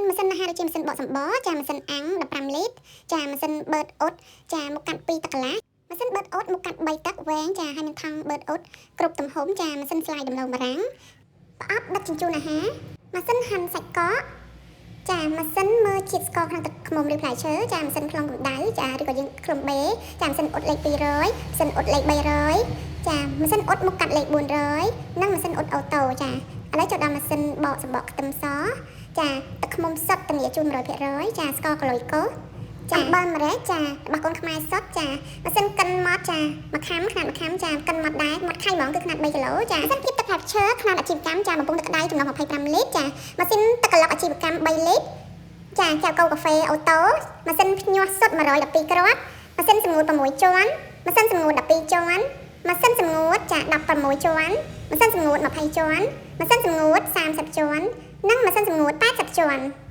ម៉ាស៊ីនអាហារដូចជាម៉ាស៊ីនបកសម្បកចាម៉ាស៊ីនអាំង15លីត្រចាម៉ាស៊ីនបឺតអ៊ុតចាមុខកាត់2ទឹកកន្លះម៉ាស៊ីនបឺតអ៊ុតមុខកាត់3ទឹកវែងចាហើយនឹងថង់បឺតអ៊ុតគ្រប់ទំហំចាម៉ាស៊ីនស្លាយដំឡូងបារាំងប្រអប់ដឹកជញ្ជូនអាហារម៉ាស៊ីនហាន់សាច់កកចាម៉ាស៊ីនមើលជាតិស្ករក្នុងទឹកឃ្មុំឬផ្លែឈើចាម៉ាស៊ីនខ្លងកម្ដៅចាឬក៏យើងខ្លងបេចាម៉ាស៊ីនអ៊ុតលេខ200ម៉ាស៊ីនអ៊ុតលេខ300ចាម៉ាស៊ីនអ៊ុតមុខកាត់លេខ400និងម៉ាស៊ីនអ៊ុតអូតូចាឥឡូវចូលដល់ម៉ាស៊ីនបកសម្បកខ្ទឹមសចាទឹកឃ្មុំសុទ្ធធានាជូន100%ចាស្ករក្លុយកូចាអំបិលម្រេចចារបស់កូនខ្មែរសុទ្ធចាម៉ាស៊ីនកិនម៉ត់ចាមួយខាំខ្នាតមួយខាំចាកិនម៉ត់ដែរម៉ត់ខៃហ្មងគឺខ្នាត3គីឡូចាម៉ាស៊ីនគៀបទឹកផ្លែឈើខ្នាតអាជីវកម្មចាបំពង់ទឹកក្តៅចំណុះ25លីត្រចាម៉ាស៊ីនទឹកក្លុកអាជីវកម្ម3លីត្រចាចៅកូកាហ្វេអូតូម៉ាស៊ីនភ្ញាស់សុទ្ធ112គ្រាប់ម៉ាស៊ីនសម្ងួត6ជាន់ម៉ាស៊ីនសម្ងួត12ជាន់ម៉ាស៊ីនសម្ងួតចា16ជាន់ម៉ាស៊ីនសម្ងួត20ជាន់ម៉ាស៊ីនសម្ងួត30ជាន់និងម៉ាស៊ីនសម្ងួត80ជាន់។